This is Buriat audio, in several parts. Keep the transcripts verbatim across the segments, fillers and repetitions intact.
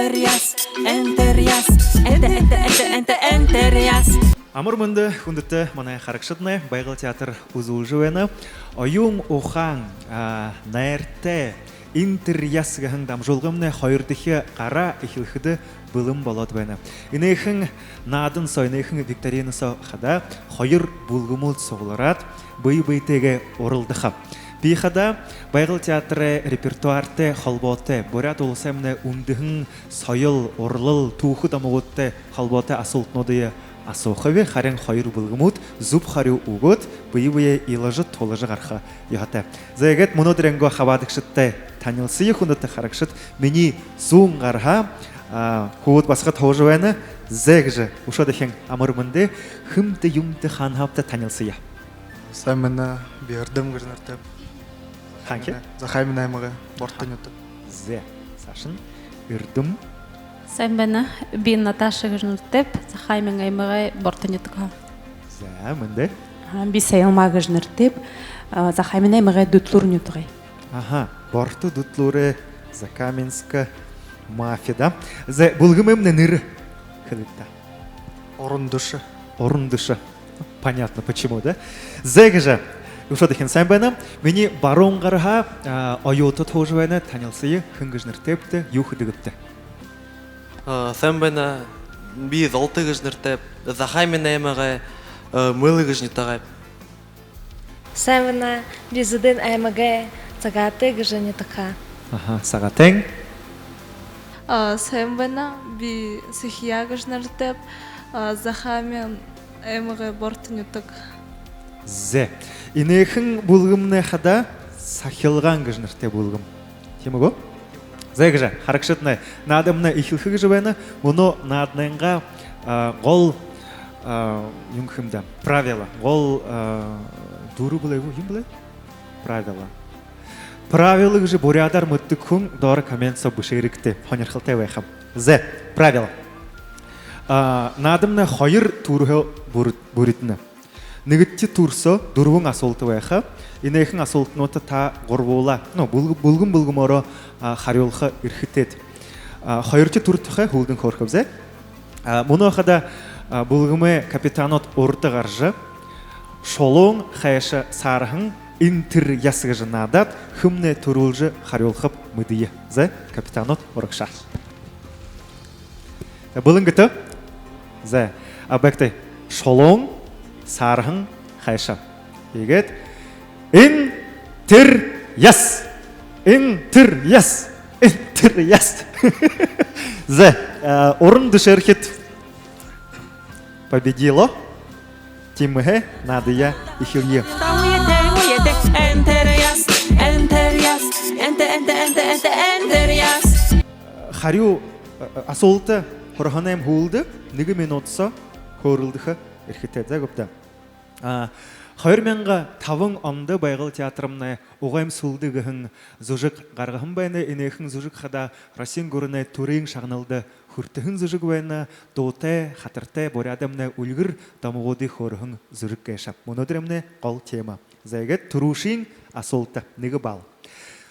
Энтер яс, энтер яс, энтэ, энтэ, энтэ, энтэ, энтер яс. Амар мэндэ, хүндэтэ манай харагшаднай! Байгал театр үзүүлжэ байна «Оюун ухаан, а, найртай энтер яс» гэһэн дамжуулгамнай хоёрдохи гараа эхилхэдэ бэлэн болоод байна. Энэхэн наадан соо, энэхэн викторина соо хадаа хоёр бүлгэмүүд суглараад, бэе бэетэйгээ урилдаха. Би хадаа Байгал театрай репертуартай холбоотой, Буряад Уласаймнай үндэһэн соёл, урлал, түүхэ домогуудтай холбоотой асуултануудые асуухаб, харин хоёр бүлгэмүүд зүб харюу үгөөд, бэе бэеэ илажа, тулажа гараха ёһотой. За, иигээд мүнөөдэрэйнгөө хабаадагшадтай танилсая, хүндэтэ харагшад. Минии зүүн гарһаа, а, хүбүүд басагад һуужа байна. Зай гэжэ, үшөө дахин амар мэндэ. Хэмта, юумта, хаанаһаабта, танилсая. Сайн байна, би Эрдэм гэжэ нэрэтэйб. Хаанахи? Захааминай аймагай Борто нютаг. Зай, саашань. Эрдэм. Сайн байна, би Наташа гэжэ нэрэтэйб, Захааминай аймагай Борто нютагһаа. Зай, мэндэ. А, би Саялма гэжэ нэрэтэйб, а, Захааминай аймагай Дүтлүүр нютагай. Аха, Борто, Дүтлүүр, Закаменска мафия, да? Зай, бүлгэмэймнай нэрэ хэлыт даа. Уран Дүшэ. Уран Дүшэ. Понятно почему, да? Зай гэжэ, үшөө дахин сайн байна. Минии баруун гарһаа, а, оюутад һуужа байна. Танилсая, хэн гэжэ нэрэтэйбта, юу хэдэгбта? А, сайн байна, би Золто гэжэ нэрэтэйб, Захааминай аймагай, а, Мэлэ гэжэ нютагайб. Сайн байна, би Зэдын аймагай Сагаатайн гэжэ нютагһаа. Аха, Сагаатайн. А, сайн байна, би Сахия гэжэ нэрэтэйб, а, Захааминай аймагай Борто нютаг. Зай. Энэхэн бүлгэмнай хадаа Сахилгаан гэжэ нэрэтэй бүлгэм. Тиимэ гү? Зай гэжэ, харагшаднай, наадамнай эхилхэ гэжэ байна. Мүнөө нааданайнгаа, а, гол, а, юун гэхэм даа, правила. Гол, а, дүрэ бэлэй гү, юун бэлэй? Правила. Правила гэжэ буряадаар мэдэдэг хүн доро коммент соо бэшээрэгты, һонирхолтой байха. Зай, правила. А, наадамнай хоёр турһаа бүри-, бүридэнэ. Нэгэдэхи тур соо дүрбэн асуулта байха. Энэхэн асуултануудта та гурбуулаа, ну, бүл-, бүлгэм бүлгэмөөрөө, а, харюулха эрхэтэйт. А, хоёрдохи тур тухай һүүлдэнь хөөрэхэб, зай. А, мүнөө хадаа, а, бүлгэмэй капитанууд урда гаража, шулуун, хайша, саарһан, энтэр, яс гэжэ наадаад, хэмнай түрүүлжэ харюулхаб, мэдыё. Зай, капитанууд, урагшаа. Бэлэн гүт? Зай, а, байгты. Шулуун, саарһан, хайша. Иигээд энтэр, яс. Энтэр, яс. Энтэр, яс. Зай, а, Уран Дүшэ эрхид победило. Тиимэһээ наадаяа эхилэе. Энтэр яс, энтэр яс, энтэ, энтэ, энтэ, энтэ, энтэр яс. Харюу, а, а, асуулта һураһанайм һүүлдэ нэгэ минута соо хөөрэлдэхэ эрхэтэйт, зай гүб даа. А, хоёр мянга табан ондо Байгал театрмнай «Угайм сүлдэ» гэһэн зүжэг гаргаһан байна. Энэхэн зүжэг хадаа Россиин гүрэнэй түрын шагналда хүртэһэн зүжэг байна. Дуутай, хатартай, буряадаймнай үльгэр домогуудые хөөрэһэн зүжэг гээшэ. Мүнөөдэрэймнай гол тема. Зай, иигээд түрүүшын асуулта, нэгэ балл.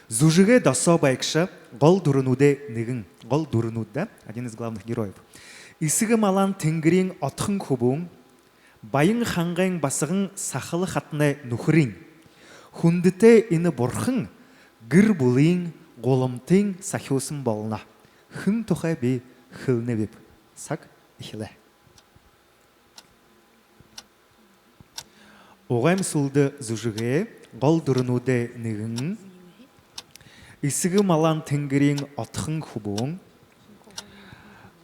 Зүжэгэй досоо байгша гол дүрэнүүдэй нэгэн, гол дүрэнүүд, да, один из главных героев. Эсэгэ Малаан тэнгэриин отхон хүбүүн, Баян хангайн басаган Сахала хатанай нүхэрынь. Хүндэтэй энэ бурхан гэр бүлын гуламтын сахюусан болоно. Хэн тухай би хэлэнэбиб? Саг эхилээ. «Угайм сүлдэ» зүжэгэй гол дүрэнүүдэй нэгэн Эсэгэ Малаан тэнгэриин отхон хүбүүн,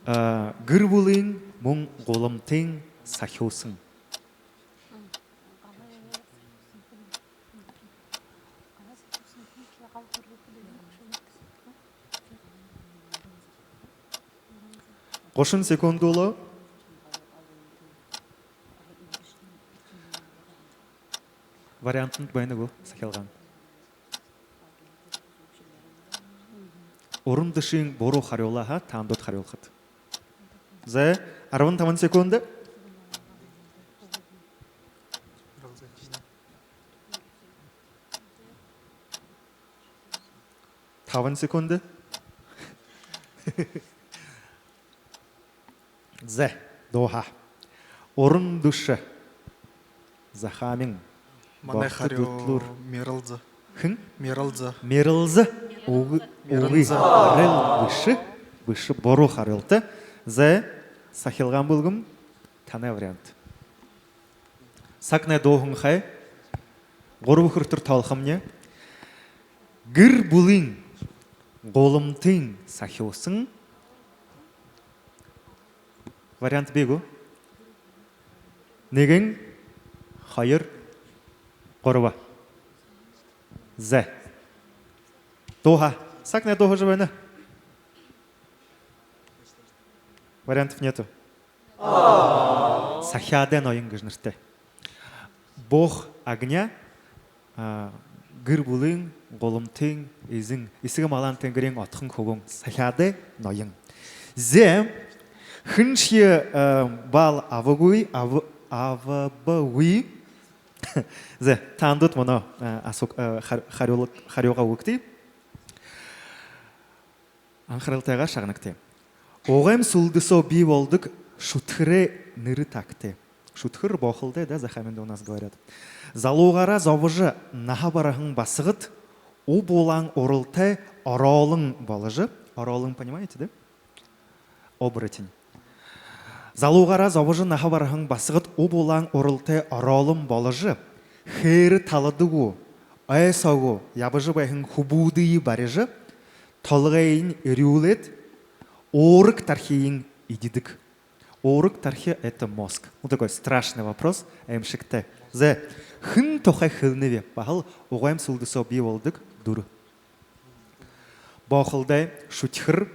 а, гэр бүлын мүн гуламтын сахюусан. Гушан секунда үлөө. Вариантнууд байна гү, Сахилгаан? Уран Дүшэ буруу харюулаа һаа, таанадууд харюулхат. Зай, арбан табан секунда. Табан секунда. Зэ, дууһаа. Уран Дүшэ. Захаамин. Манай Богто харюу Дүтлүүр. Миралза. Хэн? Миралза. Миралза. Үгы, Миралза. Үгы. Харюу бэшэ, бэшэ, буруу харюулта. Зэ, сахилгаан бүлгэм, танай вариант. Сагнай дууһан хай. Гурба хүрэтэр тоолохомни. Гэр бүлын гуламтын сахюусан. Вариант бии гү? Нэгэн, хоёр, гурба. Зэ. Дууһаа. Сагнай дууһажа байна. Вариантов нету. Сахяадай ноён гэжэ нэрэтэй. Бог огня, а, гэр бүлын гуламтын эзэн, эсэгэ малаан тэнгэриин отхон хүбүүн, сахяадай ноён. Зэ, хэншье, а, балл абагүй, аб-, абабагүй. Зэ, таанад мүнөө, а, асуу-, а, хар-, харюулга-, харюугаа үгэгты. Анхаралтайгаар шагнагты. Угайм сүлдэ соо бии болодог шүдхэрэй нэрэ таагты. Шүдхэр боохолдой, да, Захааминдэ у нас говорят. Залуугаараа зобожо наһа бараһан басагад уб улаан уралтай ороолон боложо. Ороолон, понимаете, да? Оборотень. Залуугаараа зобожо наһа бараһан басагад уб улаан уралтай ороолон боложо, хээрэ таладаа гү, ой соогоо ябажа байһан хүбүүдые барижа, толгойень эрьюулээд, уураг тархиень эдидэг. Уураг тархи — это мозг. Ну, такой страшный вопрос, аймшагтай. Зэ, хэн тухай хэлэнэб? Баһал угайм сүлдэ соо бии болодог дүрэ. Боохолдой, шүдхэр,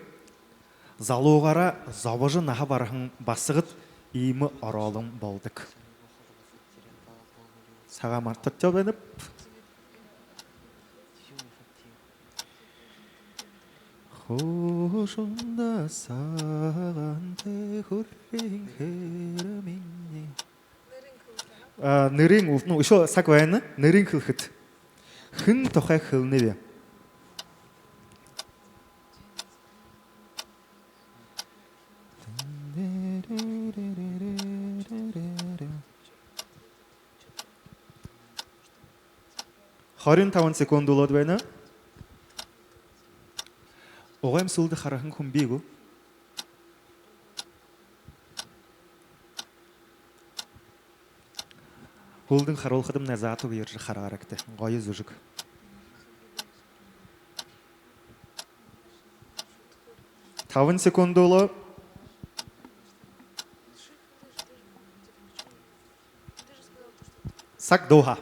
залуугаараа зобожо наһа бараһан басагад иимэ ороолон болодог. Сагаа мартадшоо байнаб. Хуушанда сагаантай хүрин хэрмэни. А, нэрыень үл-, ну, ещё саг байна. Нэрыень хэлэхэт. Хэн тухай хэлэнэб? Хорин табан секунда үлөөд байна. Угайм сүлдэ хараһан хүн бии гү? Һүүлдэнь харуулхадамнай заатагүй ерэжэ хараарагты. Гоё зүжэг. Табан секунда үлөө. Саг дууһаа.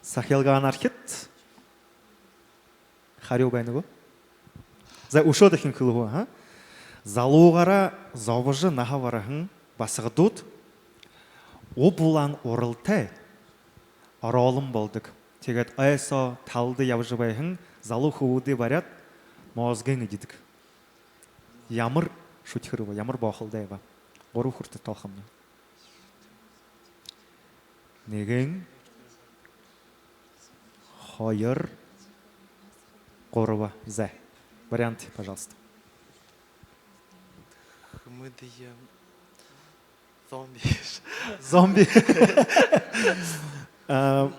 Сахилгаан архид. Харюу байна гү? За, үшөө дахин хэлэхэ гү, ха? Залуугаараа зобожо наһа бараһан басагадууд уб улаан уралтай ороолон болодог. Тиигээд ой соо, талада ябажа байһан залуу хүбүүдые баряад, мозгынь эдидэг. Ямар шүдхэр бэ, ямар боохолдой бэ? Гурба хүрэтэр тоолохомни. Нэгэн, хоёр, гурба. За. Варианты, пожалуйста. Хмыдые зомби. Зомби. А,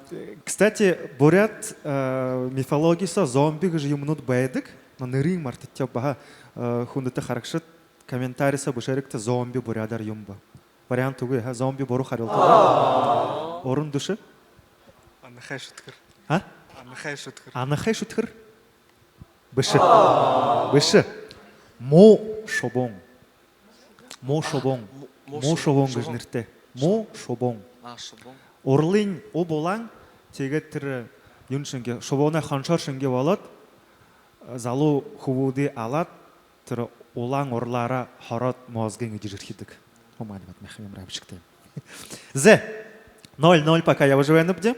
кстати, буряад, а, мифологи соо зомби гэжэ юумэнүүд байдаг, но нэрыень мартадшоо баһа, а, хүндэтэ харагшад, комментарий соо бэшээрэгты, зомби буряадаар юун бэ. Вариант үгы, ха, зомби буруу харюулта. Уран Дүшэ? Анахай шүдхэр. А? Анахай шүдхэр. Анахай шүдхэр? Бэшэ. Бэшэ. Муу шубуун. Муу шубуун. Муу, муу шубуун гэжэ нэрэтэй. Муу шубуун. А, шубуун. Уралынь уб улаан, тиигээд тэрэ юун шэнги, шубуунай хоншоор шэнги болоод, залуу хүбүүдые алаад, тэрэ улаан уралаараа хороод, мозгынь эдижэ ерэхэдэг. О, мани бат мяха юм рабчиктэй. Зэ, ноль ноль пока ябажа байнабди.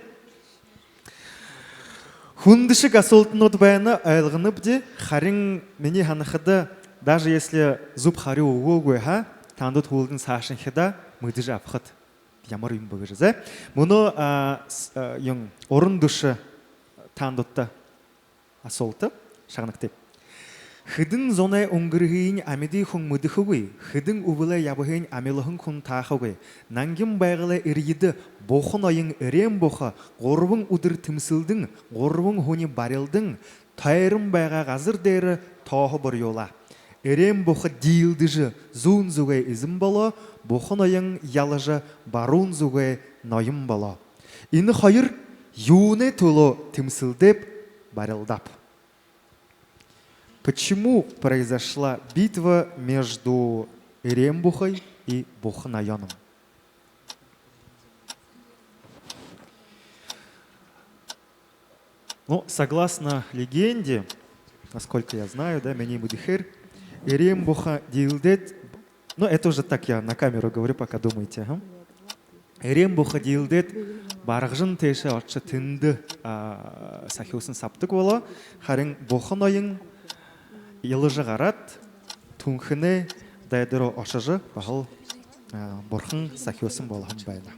Хүндэшэг асуултанууд байна, ойлгонобди. Харин минии һанахада, даже если зүб харюу үгөөгүй һаа, таанадууд һүүлдэнь саашанхидаа мэдэжэ абахат, ямар юм бэ гэжэ. Зэ, мүнөө, а, с-, а, юун, Уран Дүшэ таанадуудта асуулта, шагнагты. Хэдэн зоной үнгэрһыень амиды хүн мэдэхэгүй, хэдэн үбэлэй ябаһыень амилһан хүн таахагүй. Нангин Байгалай эрьедэ Буха ноён Эреэн Буха гурбан үдэр тэмсэлдэн, гурбан һүни барилдан, тойрон байгаа газар дээрэ тооһо бурьюулаа. Эреэн Буха диилдэжэ, зүүн зүгэй эзэн болоо, Буха ноён ялажа, баруун зүгэй ноён болоо. Энэ хоёр юунэй түлөө тэмсэлдээб, барилдааб? Почему произошла битва между Эреэн Бухой и Буха ноёном? Ну, согласно легенде, насколько я знаю, да, минии мэдэхээр, Эреэн Буха диилдээд, ну, это уже так, я на камеру говорю, пока думаете, ага. Эреэн Буха диилдээд, Баргажан тээшээ ошожо, тэндэ, а, сахюусан сабдаг болоо. Харин Буха ноён илажа гараад, Түнхэнэй дайда руу ошожо, баһал, а, бурхан сахюусан болоһон байна.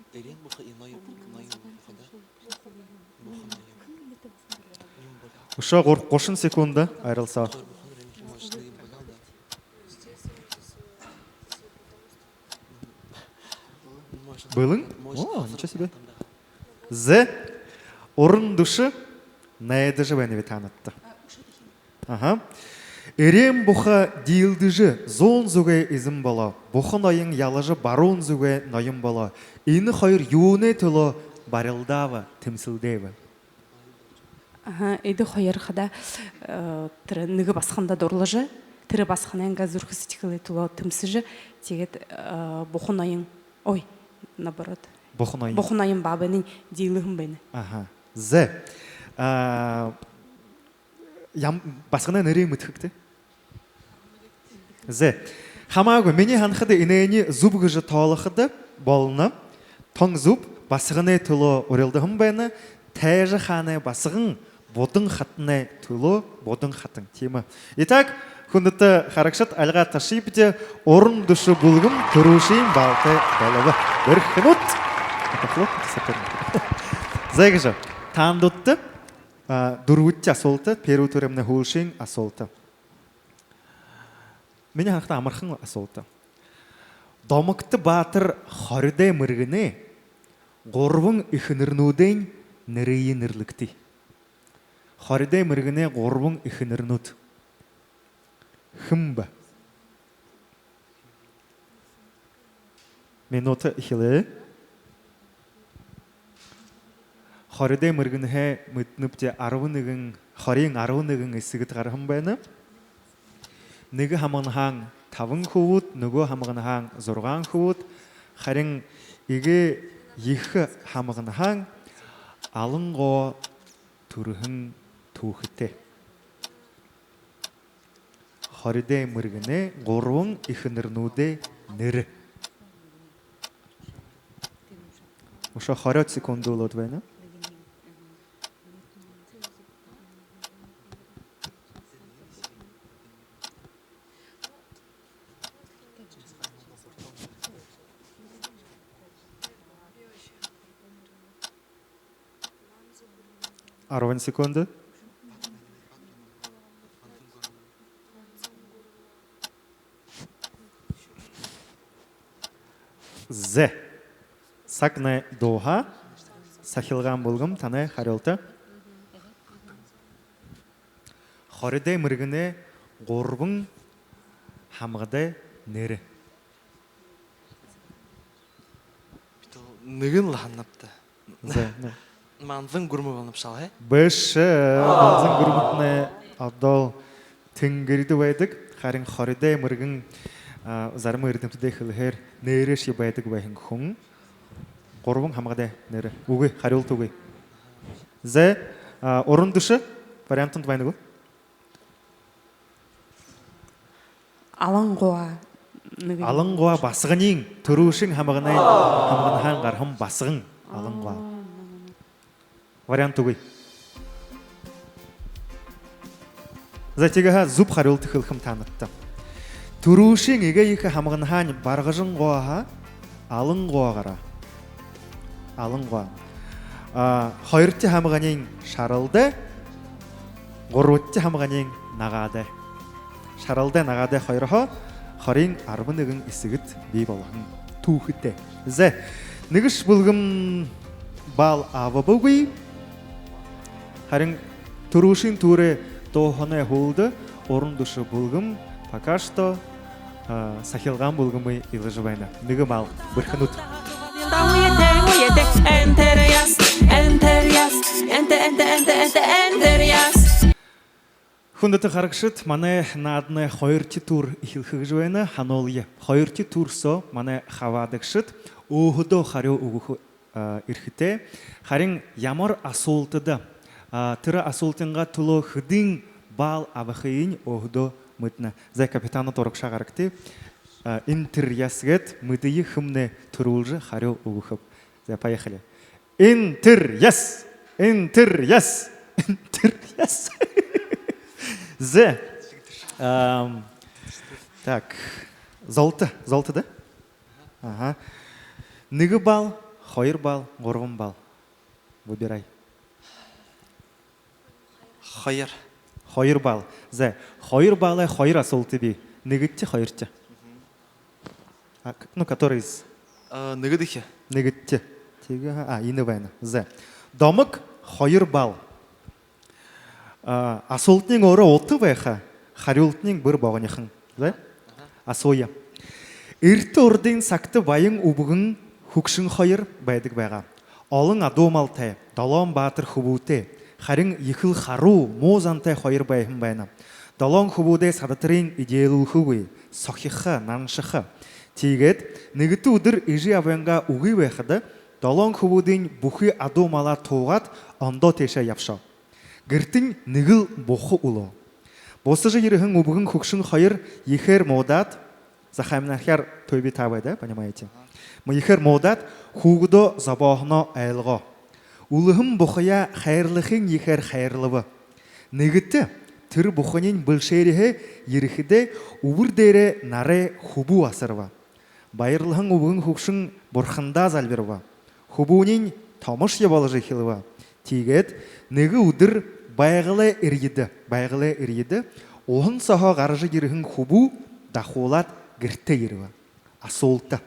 Үшөө гур-, гушан секунда, Айрал соо. Бэлэн? О, ничего себе. Зэ, уран дүшэ найдажа байнаб таанадта. Ага. Эреэн Буха диилдэжэ, зүүн зүгэй эзэн болоо. Буха ноён ялажа, баруун зүгэй ноён болоо. Энэ хоёр юунэй түлөө барилдааба, тэмсэлдээб? Аха, эдэ хоёр хадаа, э, тэрэ нэгэ басаганда дурлажа, тэрэ басаганайнгаа зүрхэ сэдьхэлэй түлөө тэмсэжэ, тиигээд, э, Буха ноён, ой, наоборот. Буха ноён. Буха ноён баабайнь диилэһэн байна. Аха. Зэ. А, ям-, басаганай нэрые мэдэхэ гүт? Зэ. Хамаагүй, минии һанахада, энээниие зүб гэжэ тоолоходо болоно. Тон зүб, басаганай түлөө урилдаһан байна. Тайжа хаанай басаган Будан хатанай түлөө Будан хатан. Тиимэ. Итак, хүндэтэ харагшад, альгаа ташыт, бидэ уран дүшэ бүлгэм түрүүшын балтай болобо. Бэрхэнүүд. Похлопайте соперника. Зэ, гэжэ. Таанадта, а, дүрбэдэхи асуулта, первый турымнай һүүлшын асуулта. Минии һанахада, амархан асуулта. Домогто баатар Хоридай мэргэнэй гурбан эхэнэрнүүдэй нэрые нэрлэгты. Хоридай мэргэнэй гурбан эхэнэрнүүд. Хэн бэ? Минута эхилээ. Хоридай мэргэнһээ мэдэнэбди, арбан нэгэн, хориин арбан нэгэн эсэгэд гараһан байна. Нэгэ һамганһаань табан хүбүүд, нүгөө һамганһаань зургаан хүбүүд, харин эгээ ехэ һамганһаань Алан Гоо түрэһэн түүхэтэй. Хоридай мэргэнэй гурбан эхэнэрнүүдэй нэрэ. Үшөө хорёод секунда үлөөд байна. Арбан секунда. Зэ. Сагнай дууһаа. Сахилгаан бүлгэм, танай харюулта. Хоридай мэргэнэй гурбан һамгадай нэрэ. Нэгэн лэ һананаб даа. Зэ, нэ. Манзан гүрмэ болонобши, э? Бэшэ, Манзан гүрмэтнай одоол тэнгэридэ байдаг, харин Хоридай мэргэн, а, зарим эрдэмтэдэй хэлэхээр нээрээшье байдаг байһан хүн. Гурбан һамгадай нэрэ. Үгы, харюулта үгы. Зэ, а, уран дүшэ, вариантнууд байна гү? Алан Гуа. Алан Гуа басаганиинь, түрүүшын һамганай, һамганһаань гараһан басаган Алан Гуа. Вариант үгы. За, тиигэһээ зүб харюулта хэлэхэм таанадта. Түрүүшын эгээ ехэ һамганһаань Баргажан Гуаһаа Алан Гуа гараа. Алан Гуа. А, хоёрдохи һамганиинь Шаралдай, гурбадахи һамганиинь Нагаадай. Шаралдай Нагаадай хоёрһоо хорин арбан нэгэн эсэгэд бии болоһон түүхэтэй. Зэ, нэгэшье бүлгэм балл абаагүй. Харин түрүүшын турай дууһанай һүүлдэ уран дүшэ бүлгэм пока что, а, Сахилгаан бүлгэмые илажа байна. Нэгэ балл, бэрхэнүүд. Энтер яс, энтер яс, энтэ, энтэ, энтэ, энтэ, энтер яс. Хүндэтэ харагшад, манай нааданай хоёрдохи тур эхилхэ гэжэ байна. Һануулъя. Хоёрдохи тур соо манай хабаадагшад өөһэдөө харюу үгэхэ, а, эрхэтэй. Харин ямар асуултада, а, тэрэ асуултынгаа түлөө хэдын балл абахыень өөһэдөө мэдэнэ. Зэ, капитанууд, урагшаа гарагты. А, энтер яс гээд мэдэе, хэмнай түрүүлжэ харюу үгэхэб. Зэ, поехали. Энтер яс! Энтер яс! Энтер яс! Зэ. Ам, так. Золто. Золто, да? Ага. Нэгэ балл, хоёр балл, гурбан балл. Выбирай. Хоёр. Хоёр балл. Зэ, хоёр баллай хоёр асуулта бии. Нэгэдэхи, хоёрдохи? А, к-, ну, который из? А, нэгэдэхи. Нэгэдэхи. Тиигээ, а, энэ байна. Зэ. Домог, хоёр балл. А, асуултань өөрөө ута байха, харюултань бүри богонихон. Зэ? Асууя. Эртэ урдын сагта баян үбгэн хүгшэн хоёр байдаг байгаа. Олон адуу малтай, долоон баатар хүбүүтэй, харин ехэл харуу, муу зантай хоёр байһан байна. Долоон хүбүүдэй садатарынь эдеэлүүлхэгүй, сохихо, наншаха. Тиигээд нэгэтэ үдэр эжы абынгаа үгы байхада, долоон хүбүүдынь бүхы адуу малаа туугаад, ондоо тээшээ ябашоо. Гэртэнь нэгэл буха үлөө. Бусажа ерэһэн үбгэн хүгшэн хоёр ехээр муудаад, захааминархяар төөбии таабай, да, понимаете? Ма ехээр муудаад, хүүгэдөө зобооһоноо айлгоо. Үлэһэн бухаяа хайрлахынь ехээр хайрлаба. Нэгэтэ тэрэ буханиинь бэлшээриһээ ерэхэдээ, үбэр дээрээ нарай хүбүү асарба. Баярлаһан үбгэн хүгшэн бурхандаа зальбарба. Хүбүүниинь томошье боложо эхилбэ. Тиигээд нэгэ үдэр Байгалай эрьедэ, Байгалай эрьедэ уһан сооһоо гаража ерэһэн хүбүү дахуулаад гэртээ ерэбэ. Асуулта.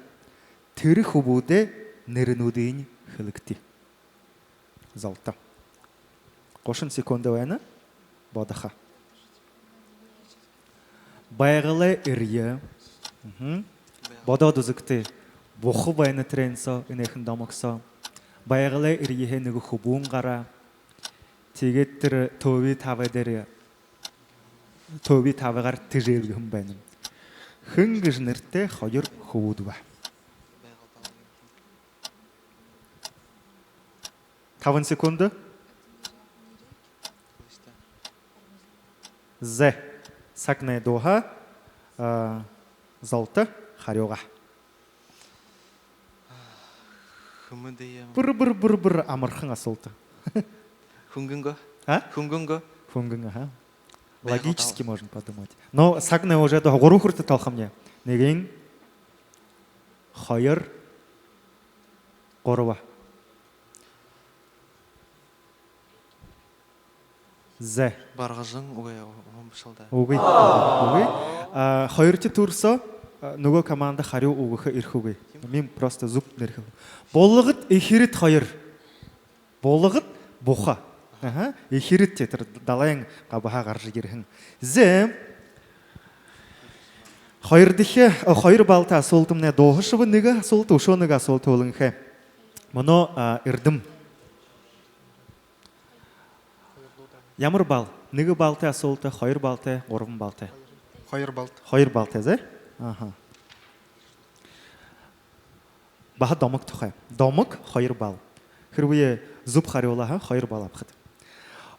Тэрэ хүбүүдэй нэрэнүүдыень хэлэгты. Золто. Гушан секунда байна. Бодохо. Байгалай эрье. Мгм. Бодоод үзэгты. Буха байна тэрээн соо, энэхэн домог соо. Байгалай эрьеһээ нэгэ хүбүүн гараа. Тиигээд тэрэ төөбии таабай дээрэ, төөбии таабайгаар тэжээлгэһэн байна. Хэн гэжэ нэрэтэй хоёр хүбүүд бэ? Табан секунда. Зэ. Сагнай дууһаа. А, Золто, харюугаа. Хэмэдэ юм. Бүри, бүри, бүри, бүри амархан асуулта. Хүнгэн гү? А? Хүнгэн гү? Хүнгэн, аха. Логически можно подумать. Но сагнай уже дуу-, гурба хүрэтэр тоолохомни. Нэгэн, хоёр, гурба. Зэ. Баргажан үгы, уһан бэшэл даа. Үгы. Үгы. А, хоёрдохи тур соо, а, нүгөө команда харюу үгэхэ эрхэгүй. Мин просто зүб нэрхэл. Булагад, эхирэд хоёр. Булагад, буха. Аха. Эхирэд тэ тэрэ далайн габһаа гаража ерэһэн. Зэ. Хоёрдохи, а, хоёр балтай асуултамнай дууһашаба, нэгэ асуулта, үшөө нэгэ асуулта үлэнхэй. Мүнөө, а, Эрдэм. Ямар балл? Нэгэ балтай асуулта, хоёр балтай, гурбан балтай? Хоёр балтай. Хоёр балтай, зэ? Аха. Баһа домог тухай. Домог, хоёр балл. Хэрбээ зүб харюулаа һаа, хоёр балл абахат.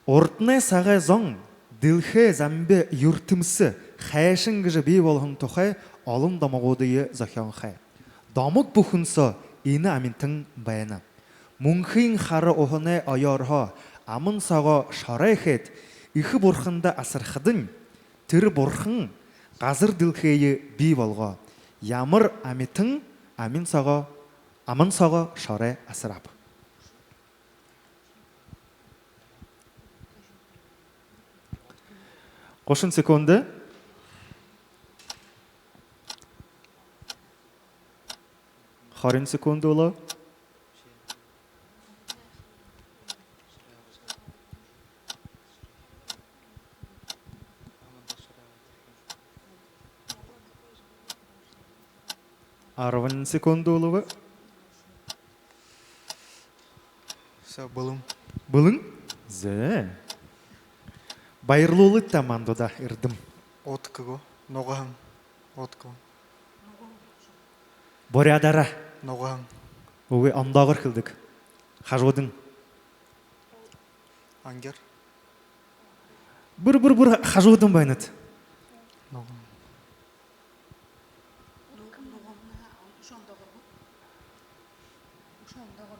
Урданай сагай зон дэлхэй замби юртэмсэ хайшан гэжэ бии болоһон тухай олон домогуудые зохёонхой. Домог бүхэн соо энэ амитан байна. Мүнхын хара уһанай оёорһоо аман соогоо шорой хээд, эхэ бурханда асархадань, тэрэ бурхан газар дэлхэйе бии болгоо. Ямар амитан аман соогоо, аман соогоо шорой асарааб? Гушан секунда. Хорин секунд үлөө. Арбан секунд үлөө. Всё, бэлэн. Бэлэн? Зэ. Баярлуулыт та мандаа, Эрдэм. Утка гү? Нугаһан. Утка гү? Буряадаараа. Нугаһан. Үгы, ондоогоор хэлэдэг. Хажуудань. Ангир. Бүри, бүри, бүри хажуудань байнат. Нугаһан.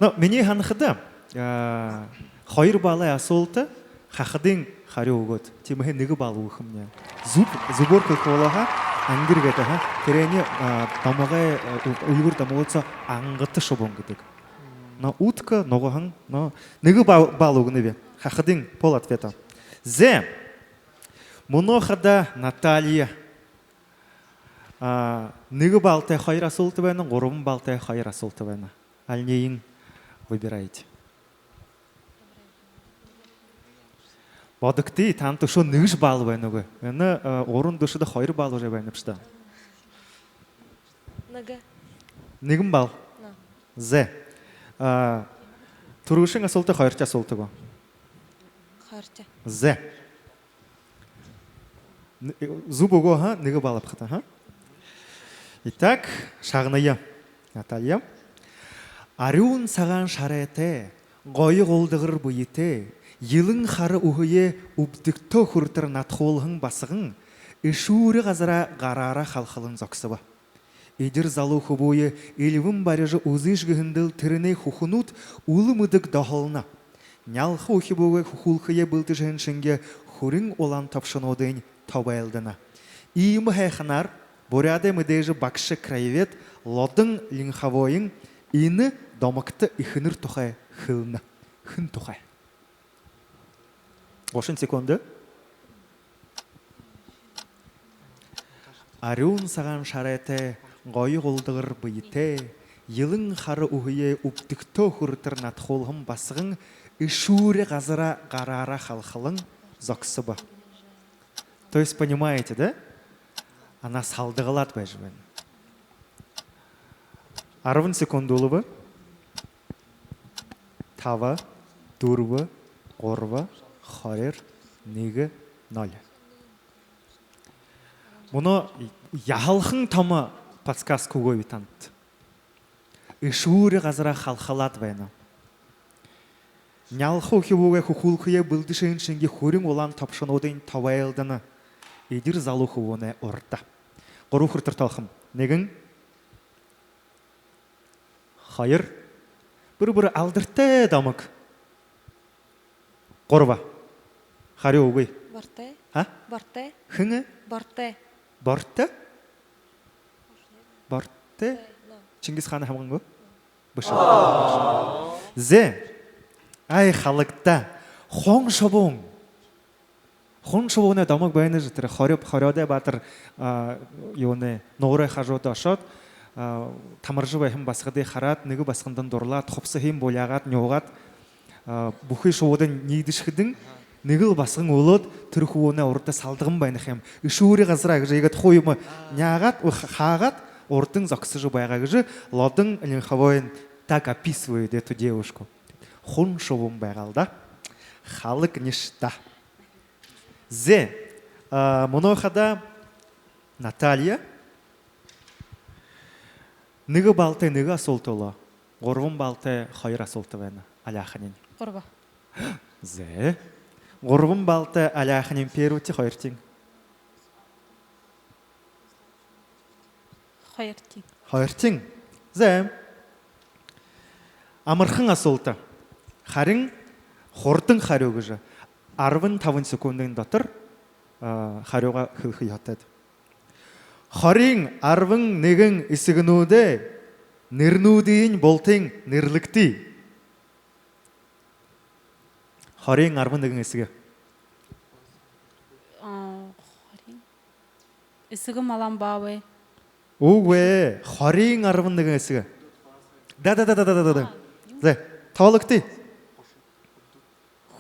Но минии һанахада, а, хоёр баллай асуулта хахадынь харюу үгөөд, тиимэһээ нэгэ балл үгэхэмни. Зүб, зүбөөр хэлэхэ болоо һаа, ангир гэдэг, ха. Тэрэнэй, а, домогой, а, үл-, үльгэр домогууд соо ангата шубуун гэдэг. Но утка, нугаһан, но нэгэ балл, балл үгэнэб. Хахадынь пол ответа. Зэ. Мүнөө хадаа Наталья. А, нэгэ баллтай хоёр асуулта байна, гурбан баллтай хоёр асуулта байна. Алинииень выбираете? Бодогты, танда үшөө нэгэшье балл байна гү? Энэ, а, уран дүшэдэ хоёр балл уже байна бшуу даа. Нэгэ. Нэгэн балл. Но. Зэ. А, түрүүшын асуулта хоёрдохи асуулта гү? Хоёрдохи. Зэ. Н-, э, зүб үгөө һаа, нэгэ балл абахат, ха? Итак, шагная. Наталья. Арюун сагаан шарайтай, гоё гулдагар бэетэй, елэн хара үһэеэ үбдэгтөө хүрэтэр надхуулһан басаган эшүүри газараа гараараа халхалан зогсобо. Эдир залуу хүбүүе эльбэн барижа үзыш гэһэндэл, тэрэнэй хүхэнүүд үлэ мэдэг доһолно. Нялха үхибүүгээ хүхүүлхэеэ бэлдэжэһэн шэнги хүрин улаан тобшонуудынь тобойлдоно. Иимэ һайханаар буряадай мэдээжэ багша, краевед Лодон Линховоин энэ домогто эхэнэр тухай хэлэнэ. Хэн тухай? Гушан секунда. Арюун сагаан шарайтай, гоё гулдагар бэетэй, елэн хара үһэеэ үбдэгтөө хүрэтэр надхуулһан басаган эшүүри газараа гараараа халхалан зогсобо. То есть, понимаете, да? Она салдагалаад байжа байна. Арбан секунд үлөө. Таба, дүрбэ, гурба, хоёр, нэгэ, ноль. Мүнөө яһалхан томо подсказка үгөөб танда. Эшүүри газараа халхалаад байна. Нялха үхибүүгээ хүхүүлхэеэ бэлдэжэһэн шэнги хүрин улаан тобшонуудынь тобойлдоно. Эдир залуу хүбүүнэй урда. Гурба хүрэтэр тоолохом. Нэгэн, хоёр. Бүри-бүри алдартай домог. Гурба. Харюу үгы. Бортой. Ха? Бортой. Хэн? Бортой. Бортой? Бортой? Чингис хаанай һамган гү? Бэшэ. Зэ. Ай, халагта. Хун шубуун. Хун шубуунай домог байна жэ, тэрэ Хорёо-, Хорёодой баатар, а, юунэй, нуурай хажууда ошоод, а, тамаржа байһан басагадые хараад, нэгэ басагандань дурлаад, хубсаһыень буляагаад, нюугаад, а, бүхы шубуудынь ниидэшэхэдэнь, нэгэл басаган үлөөд, тэрэ хүбүүнэй урда салдаган байна ха юм. Эшүүри газараа гэжэ иигээд хуу юумэ няагаад, ой, ха-, хаагаад, урдань зогсожо байгаа гэжэ Лодон Линховоин так описывает эту девушку. Хун шубуун байгаал даа. Халаг ништа. Зэ, а, мүнөө хадаа Наталья. Нэгэ баллтай нэгэ асуулта үлөө. Гурбан баллтай хоёр асуулта байна. Аляаханиинь. Гурба. Зэ. Гурбан баллтай аляаханиинь, первыйти, хоёртиинь. Хоёртиинь. Хоёртиинь. Зэ. Амархан асуулта. Харин хурдан харюу гэжэ. Арбан табан секундын дотор, а, харюугаа хэлэхэ ёһотойт. Хориин арбан нэгэн эсэгэнүүдэй нэрэнүүдыень бултыень нэрлэгты. Хориин арбан нэгэн эсэгэ. А, хориин. Эсэгэ малан баабай. Үгы, хориин арбан нэгэн эсэгэ. Да, да, да, да, да, да, да. Зэ, тоологты.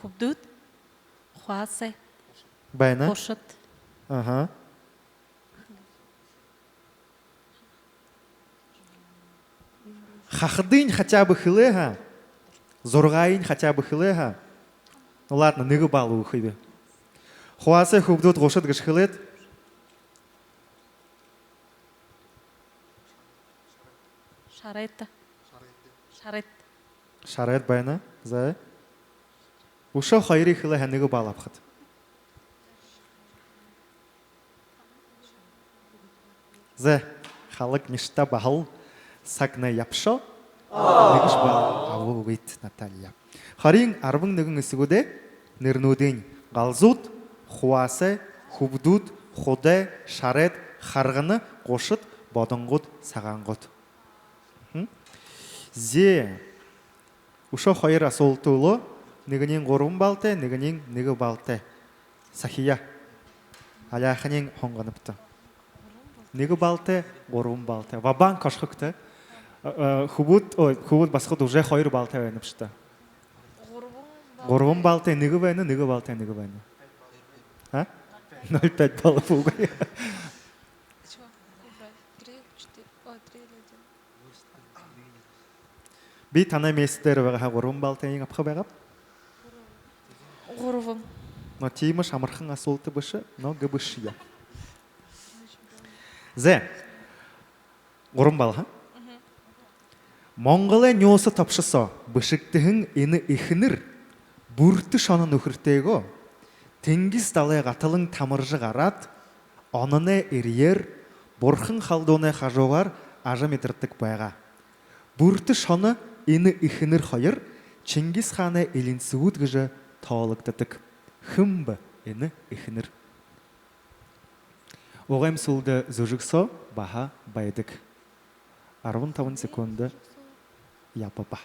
Хүбдүүд, хуасай. Байна. Гушад. Аха. Хахадынь хотя бы хэлээ һаа, зургаайень хотя бы хэлээ һаа. Ну ладно, нэгэ балл үгэхэб. Хуасай, хүбдүүд, гушад гэжэ хэлээд. Шарайд. Шарайд. Шарайд байна. Зэ. Үшөө хоёрые хэлээ һаа, нэгэ балл абахат. Зэ, халаг ништа баһал сагнай ябашоо. Нэгэшье балл абаагүйт, Наталья. Хорин арбан нэгэн эсэгүүдэй нэрэнүүдынь: галзууд, хуасай, хүбдүүд, худай, шарайд, харгана, гушад, бодонгууд, сагаангууд. Мгм. Зэ. Үшөө хоёр асуулта үлөө. Нэгэниинь гурбан баллтай, нэгэниинь нэгэ баллтай. Сахия. Аляаханиинь хонганабта. Нэгэ баллтай, гурбан баллтай. Ва-банк ошохогта. Э, э, хүбүүд, ой, хүбүүд басагад уже хоёр баллтай байнабшта. Гурбан баллтай нэгэ байна, нэгэ баллтай нэгэ байна. А? Ноль пять баллов үгы. Чё? Убрать. Три, четыре, о, три или один. Би танай место дээрэ байгаа һаа, гурбан баллтайень абаха байгааб. Гурбан. Но тиимэшье амархан асуулта бэшэ, но гэбэшье. Зэ. Гурбан балл, ха? Мгм. Монголой нюуса тобшо соо бэшэгдэһэн энэ эхэнэр бүртэ шоно нүхэртэйгөө Тэнгис далай гаталан тамаржа гараад, онооной эрьеэр Бурхан халдуунай хажуугаар ажамидардаг байгаа. Бүртэ шоно энэ эхэнэр хоёр Чингис хаанай элинсэгүүд гэжэ тоологдодог. Хэн бэ энэ эхэнэр? Угайм сүлдэ зүжэг соо баһа байдаг. Арбан табан секунда ябаба.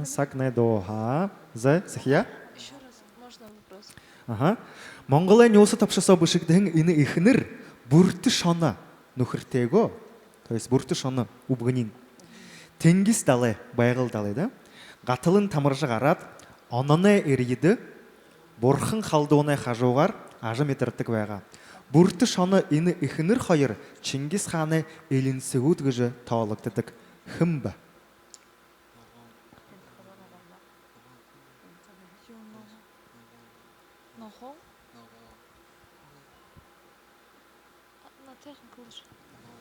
Сагнай дууһаа. Зэ, Сахия? Ещё раз, можно вопрос? Аха. Монголой нюуса тобшо соо бэшэгдэһэн энэ эхэнэр бүртэ шоно нүхэртэйгөө, то есть бүртэ шоно үбгэниинь, Тэнгис далай, Байгал далай, да? Гаталан тамаржа гараад, онооной эрьедэ Бурхан халдуунай хажуугаар ажамидардаг байгаа. Бүртэ шоно энэ эхэнэр хоёр Чингис хаанай элинсэгүүд гэжэ тоологдодог. Хэн бэ? Ногоон.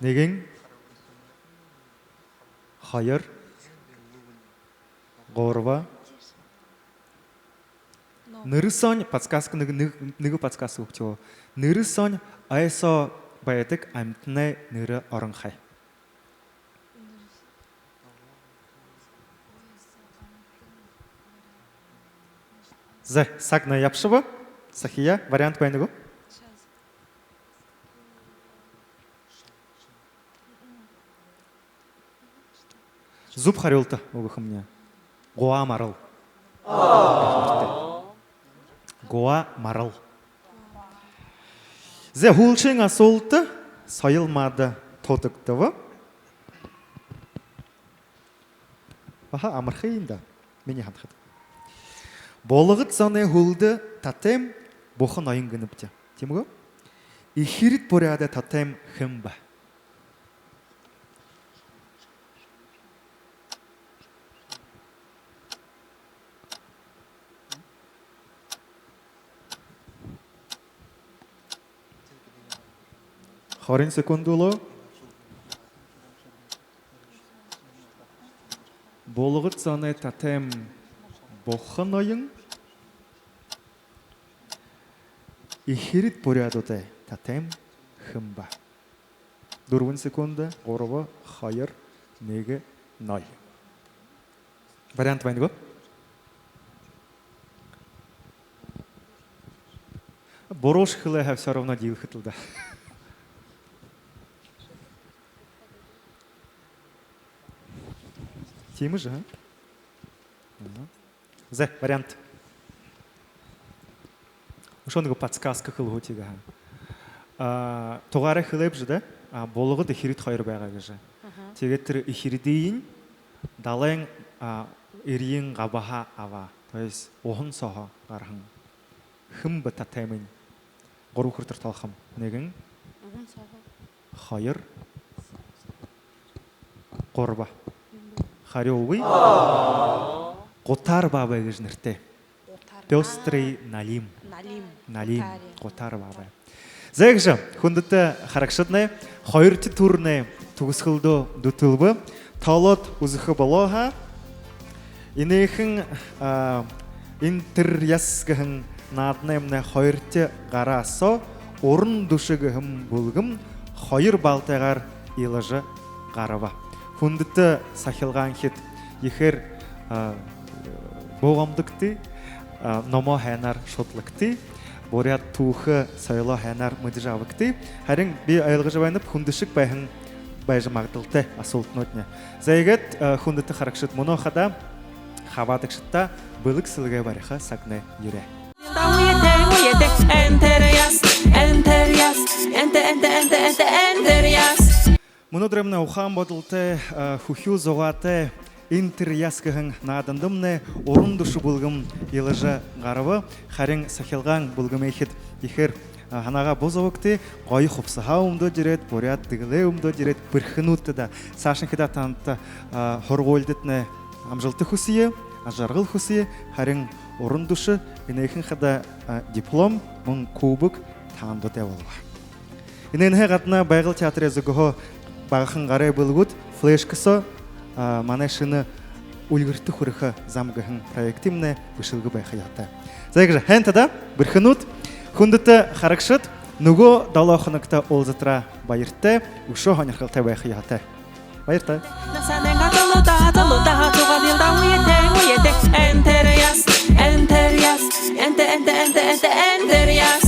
Нэгэн, хоёр, гурба. Нэрэ соонь подсказка, нэгэ, нэгэ, нэгэ подсказка үгэхэб. Нэрэ соонь ой соо байдаг амитанай нэрэ оронхой. Зэ, сагнай ябашаба. Сахия, вариант байна гү? Зүб харюулта үгэхэмни. Гуа марал. Гуа марал. Зэ, һүүлшын асуулта соёл манда тутагдаба. Баһа амархан юм даа, минии һанахада. Булагад зоной һүлдэ тотем Буха ноён гэнэбди. Тиимэ гү? Эхирид буряадай тотем хэн бэ? Хорин секунд үлөө. Булагад зоной тотем Буха ноён. Эхирид буряадуудай тотем хэн бэ? Дүрбэн секунда, гурба, хоёр, нэгэ, ноль. Вариант байна гү? Буруушье хэлээ һаа, всё равно диилхэт лэ даа. Тиимэ же, а? Ага. Зэ, вариант. Үшөө нэгэ подсказка хэлэхэ гү, тиигэхэ. А, тугаараа хэлээбши даа. А, булагад эхирид хоёр байгаа гэжэ. Тиигээд тэрэ эхиридыень далайн, а, эрьен габһаа абаа. То есть уһан сооһоо гараһан. Хэн бэ тотемынь? Гурба хүрэтэр тоолохом. Нэгэн. Уһан сооһоо. Хоёр. Гурба. Харюу үгы. Гутаар баабай гэжэ нэрэтэй. Гутаар. Пёстрый Налим. Налим. Налим. Гутаар. Гутаар баабай. Зэ, гэжэ, хүндэтэ харагшаднай, хоёрдохи турнай түгэсхэлдөө дүтэлбэ. Тоолоод үзэхэ болоо һаа, энээхэн, а, «Энтэрьяс» гэһэн нааданаймнай хоёрдохи гараа соо «Уран дүшэ» гэһэн бүлгэм хоёр баллтайгаар илажа гараба. Хүндэтэ сахилгаанхид, ехээр, а, буугамдагты, а, номоо һайнаар шудлагты, буряад түүхэ соёлоо һайнаар мэдэжэ абагты. Харин би ойлгожо байнаб, хүндэшэг байһан байжа магадaltaй асуултанууднай. Зэ, иигээд, а, хүндэтэ харагшад, мүнөө хадаа хабаадагшадта бэлэг сэлгээ бариха сагнай ерээ. Мүнөөдэрэймнай ухаан бодолтой, а, хүхюу зугаатай «Энтэрьяс» гэһэн наадандамнай «Уран дүшэ» бүлгэм илажа гараба. Харин сахилгаан бүлгэмэйхид ехээр, а, һанаагаа буу зобогты, гоё хубсаһаа үмдөөд ерээд, буряад дэгэлээ үмдөөд ерээд, бэрхэнүүд даа. Саашанхидаа таанадта, а, һургуулидатнай амжалта хүсэе, ажаргал хүсэе. Харин «Уран дүшэ» энээхэн хадаа, а, диплом, мүн кубок таанадта болоо. Энээнһээ гадна «Байгал» театрай зүгһөө багахан гарай бэлэгүүд флешка соо, а, манай шэнэ «Үльгэртэ хүрэхэ зам» гэһэн проектымнай бэшэлгэ байха ёһотой. Зэ, иигэжэ, һайн даа, бэрхэнүүд. Хүндэтэ харагшад, нүгөө долоо хоногто уулзатараа баяртай, үшөө һонирхолтой байха ёһотой. Баяртай. Энтэрьяс, энтэрьяс, энтэ, энтэ, энтэ, энтэрьяс.